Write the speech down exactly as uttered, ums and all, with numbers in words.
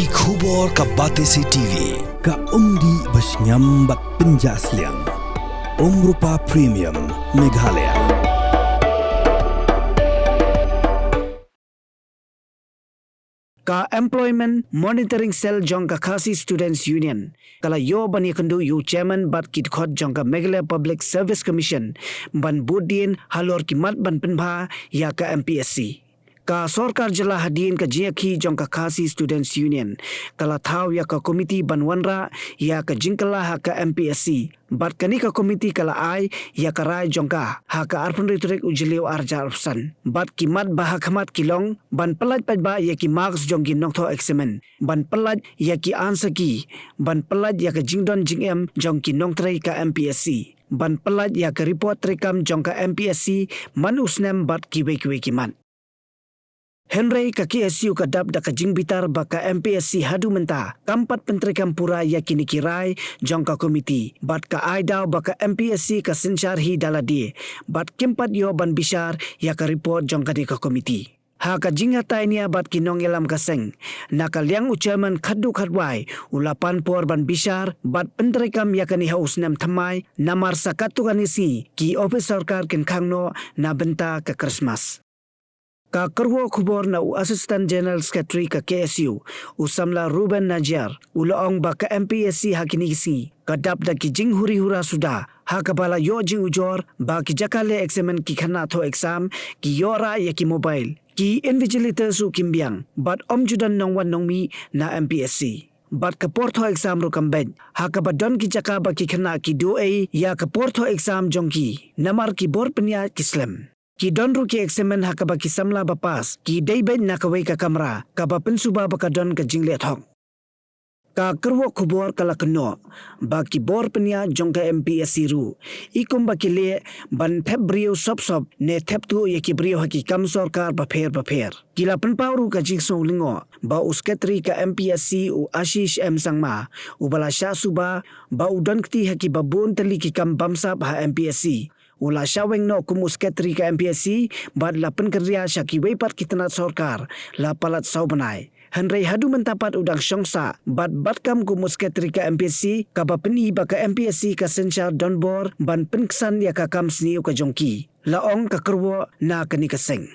Ki khubor ka Batesi T V, ka umdih ba shngiam bad pynjah sliang. Umrupa Premium, Meghalaya. Ka Employment Monitoring Cell jong ka Khasi Students Union ka la ïoh ban ïakynduh ïa u chairman bad ki dkhot jong ka Meghalaya Public Service Commission ban bud dien halor ki mat ban pynbha ïa ka M P S C. Ka sorkar jylla hadien ka jingïakhih jong ka Khasi Students Union ka la thaw ïa ka komiti ban wanrah ïa ka jingkylla ha ka M P S C. Bad kane ka komiti ka la ai ïa ka rai jong ka ha ka arphew hynriew tarik u Jylliew arhajar arphew san. Bad ki mat ba ha khmat ki long ban pyllait paidbah ïa ki marks jong ki nongthoh eksamin, ban pyllait ïa ki answer key, ban pyllait ïa ka jingdon jingem jong ki nongtrei ka M P S C, ban pyllait ïa ka report treikam jong ka M P S C man u snem bad kiwei kiwei ki mat. Hynrei ka K S U ka dap da ka jingbitar ba ka M P S C haduh mynta kam pat pyntreikam pura ïa kine ki rai jong ka komiti, bad ka ai daw ba ka M P S C ka synshar hi da lade bad kim pat ïoh ban bishar ïa ka report jong kane ka komiti. Ha ka jingïatai nia bad ki nongïalam ka seng, na ka liang u chairman khatduh khatwai u la pan por ban bishar bad pyntreikam ïa kane ha u snem thymmai, namar sa katto katne sngi ki ophis sorkar kin khang noh na bynta ka Krismas. Ka kyrwoh khubor na u Assistant General Secretary ka K S U, u samla Reuben Najiar, u la ong ba ka M P S C ha kine ki sngi ka dap da ki jinghuri hura suda, ha kaba la ïoh jingujor ba ki jaka leh eksamin ki khynnah thoh exam ki ïoh rah ïa ki mobile, ki invigilators ruh kim biang bad ym ju don nongwan nongmih na M P S C. Bad ka por thoh exam ruh kam beit, ha kaba don ki jaka ba ki khynnah ki duh ei ïa ka por thoh exam jong ki namar ki bor pynïaid ki slem. Ki don ruh ki eksamin ha kaba ki samla ba pass ki dei beit na kawei ka kamra kaba pynsuba ba ka don ka jingleh thok. Ka kyrwoh khubor ka la kynnoh ba ki bor pynïaid jong ka M P S C ruh i kumba ki leh ban thep briew sop sop ne thep tuh ïa ki briew ha ki kam sorkar bapher bapher. Ki la pynpaw ruh ka jingsngew lyngngoh ba u Secretary ka M P S C u Ashish M Sangma, uba la shah suba ba u don kti ha kiba bun tylli ki kam bamsap ha M P S C, u la shah weng noh kum u Secretary ka M P S C bad la pynkynriah sha kiwei pat ki tnat sorkar la palat saw bnai. Hynrei haduh mynta pat u dang shong sah bad bat kam kum u Secretary ka M P S C, kaba pyni ba ka M P S C ka synshar donbor ban pynksan ïa ka kam sniew ka jong ki, la ong ka kyrwoh na kane ka seng.